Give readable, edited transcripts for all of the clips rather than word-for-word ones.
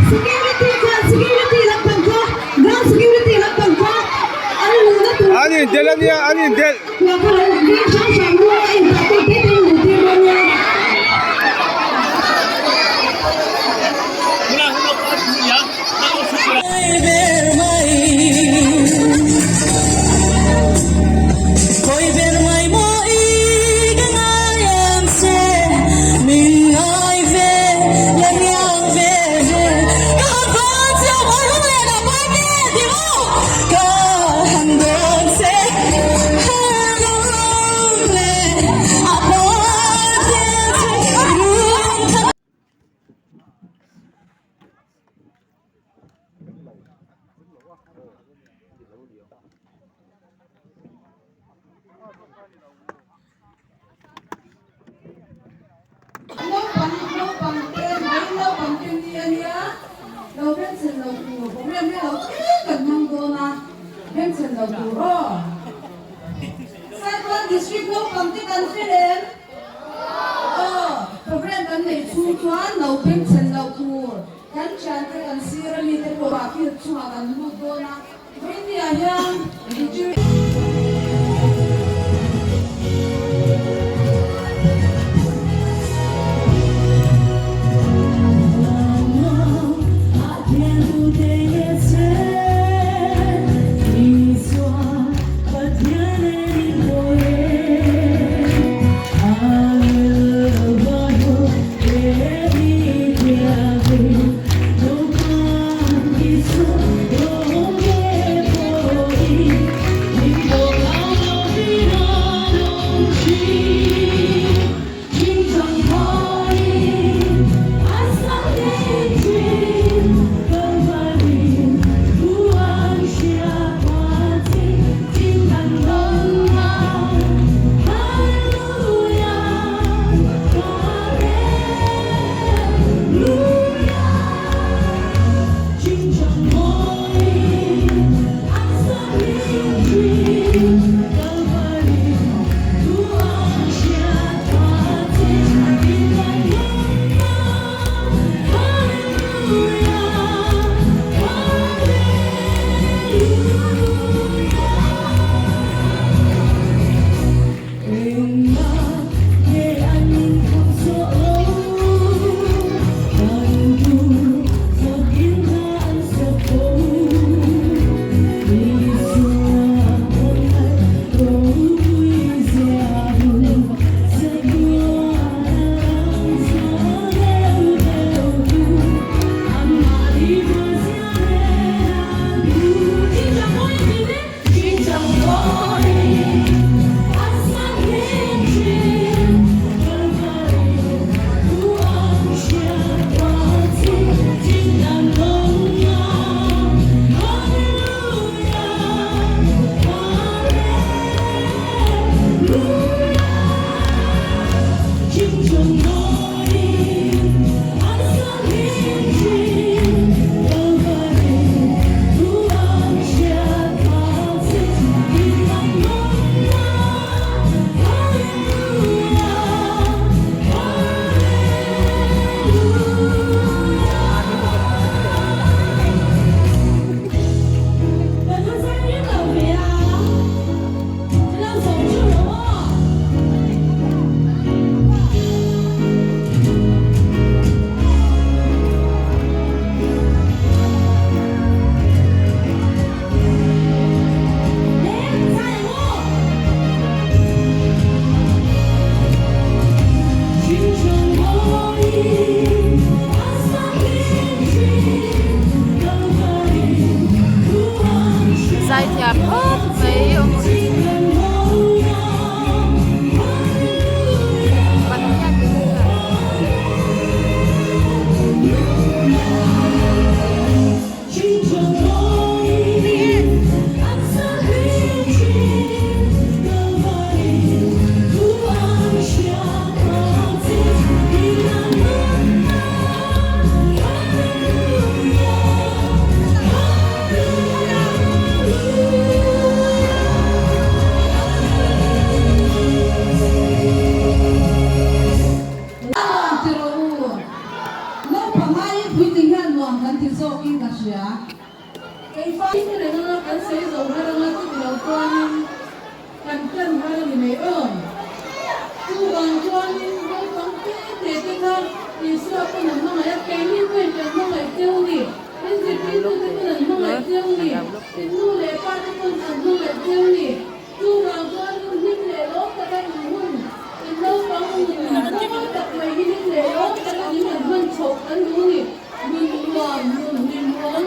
Security chuan security lampang kha ground security lampang kha an luhna tur An indelh ania an indelh. Kua kha lo veng hrang hrang rual a intah tawk te te luh tir dawn nia. Naupang naupang te mai naupang te ni a nia lo hrenchhen lo tur program hi lo tlem kan hmang dawn a hrenchhen lo tur aw Saitual District naupang te kan hre reng aw program kan neih chhung chuan lo hrenchhen lo tur kan thiante kan sir a mite pawh ah field chungah kan lut dawn a Vawinia hian Zaithiam khawp mai dawn ni. Chuvang chuan hun hlim leh lawm taka in hun, in naupang nun mawi tak mai hi hlim leh lawm taka in han hman chhoh kan duh ni. Nun nuam, nun hlimawm,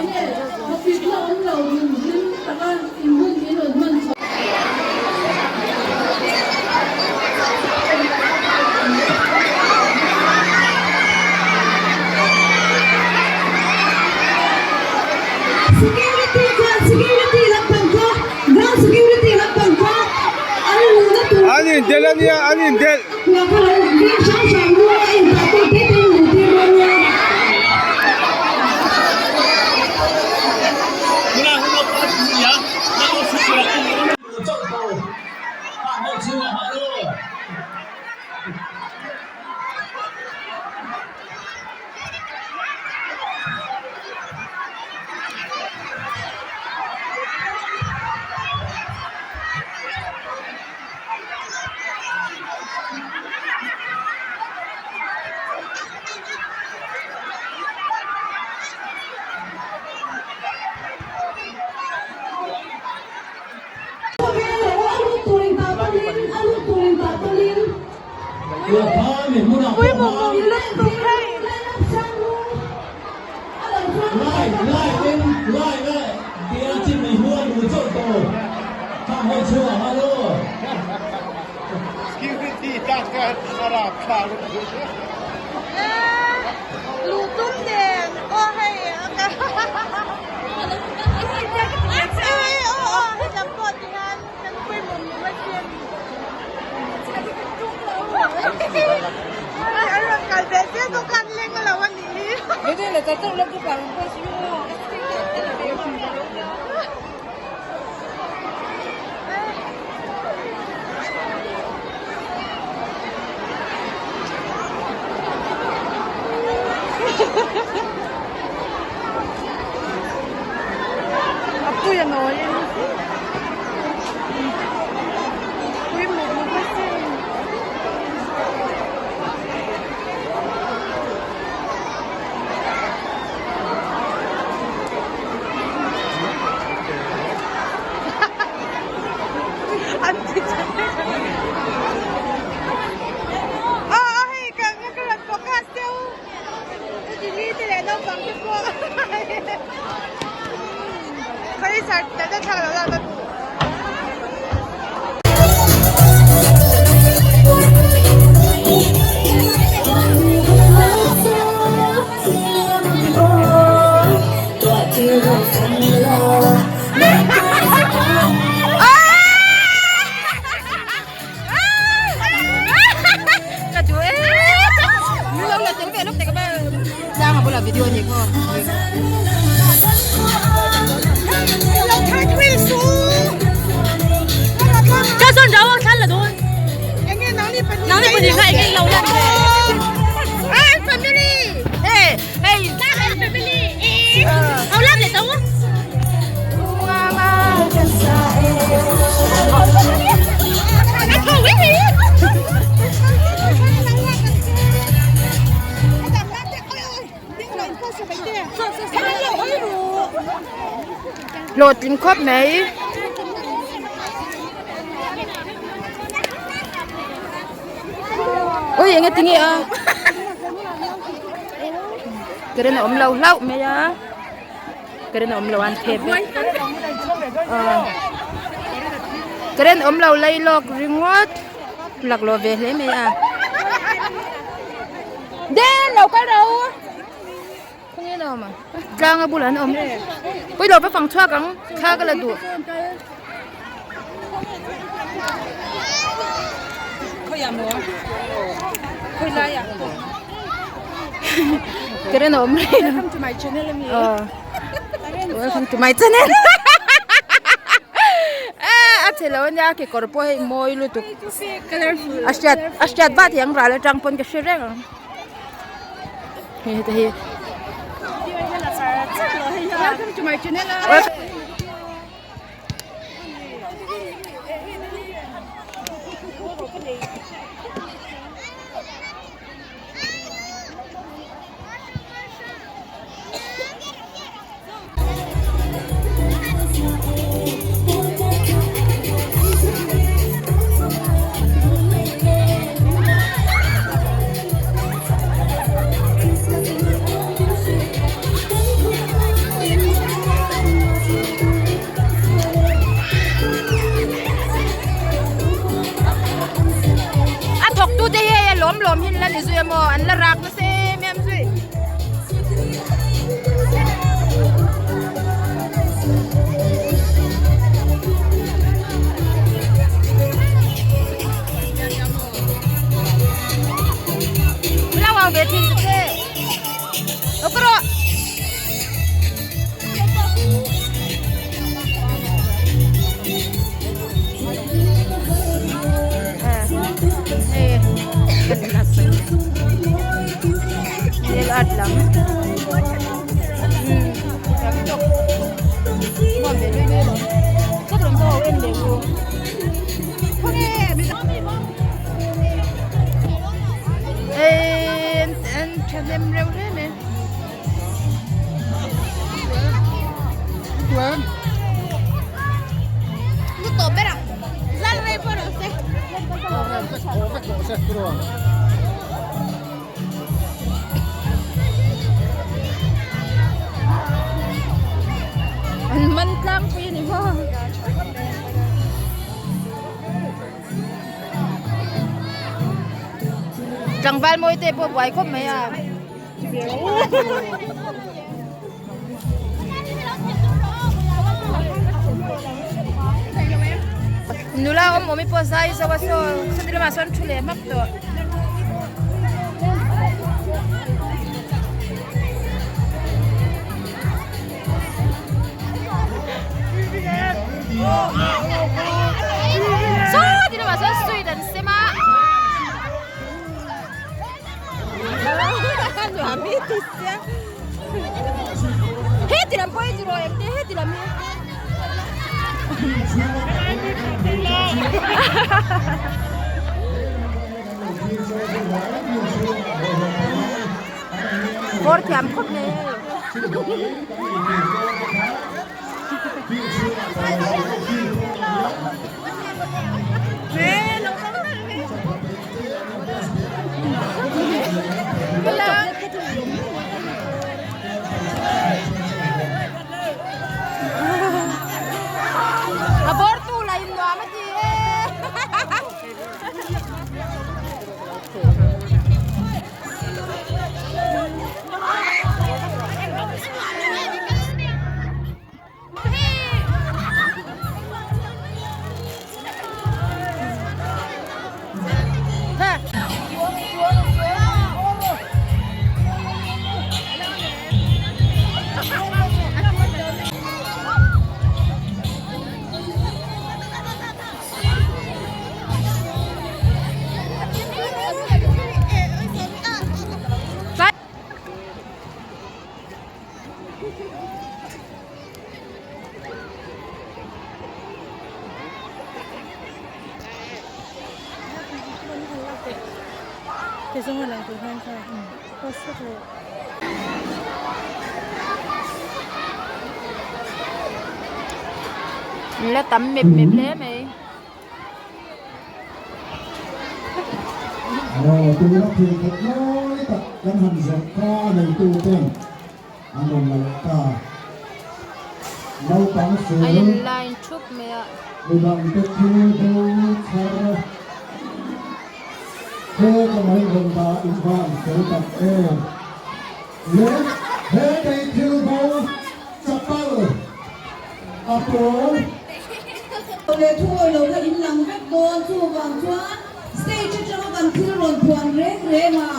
enge thawpikna awm lo nun hlim taka in hun in rawn hman chhoh. Security chuan security lampang kha ground security lampang kha an luhna tur An indelh a nia, an indelh. Kua kha lo veng hrang hrang ru a intah tur te te in luh tir dawn nia. Hlawhtling khawp mai. Ui enge tinge a current a awm lo hlauh mai a current a awm lo an phep vek current awm lo lei lawk ringawt laklawh ve hle mai a den lo kal ro. Khawnge an awm a? Tlanga bulah an awm. Pawilo va fang chhuak ang thla ka la duh. Karen a awm rei. Welcome to my channel ami. Welcome to my channel. A che lo ania kekawr pawh hei mawi lutuk. A hriat a hriat vat hi ang ral atang pawn ka hre reng ang. Hei heta hi. Welcome to my channel. lawm hi an la ni zui a maw an la rak nasa em em zui. Lo au ve thin ta che. Lo ka rawh. Nail art lam an thahnem reuh hle mai. An man tlangpui a ni maw. Tlangval mawi te pawh buai khawp mai a. Nula awm awm hi pawh zai zo a saw sawti lamah sawn thu leh hmak tawh. Saw ti lamah sawn sweet an sem a. Nuam hi ti sia. He ti lam pawh hi ti rawh em te he ti lam hi. Kawr thiam khawp mai hei. A bawr tu lah in nuam a ti e. La tam mep mep hle mai. Aw tuna thil khat mawi tak kan han zawrh kha a neitu ten an rawn la leh ta. Naupang sul A in line thup mai a. Midangte thil bo chhar he ka mai rawn dah in van fel tak em. Le he kei thil bo chapal a pawl. Leh thu awi lo kha in lang vek dawn chuvang chuan stage atanga kan thil rawn phuan reng reng a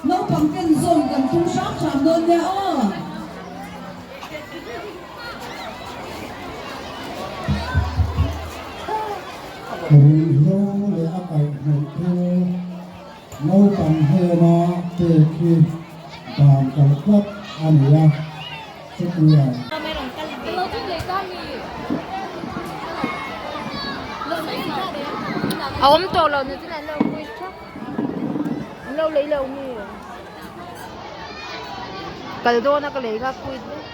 naupang ten zawm kan tum hram hram dawn nia aw. Ruihhlo leh a kaihhnawih thil naupang hnena pek hi dan kalh tlat a ni a, chutiang. A awm tawh lo ni chuan an lo pui thap an lo lei lo mi kal dawn a ka lei kha pui vek.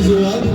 Zual.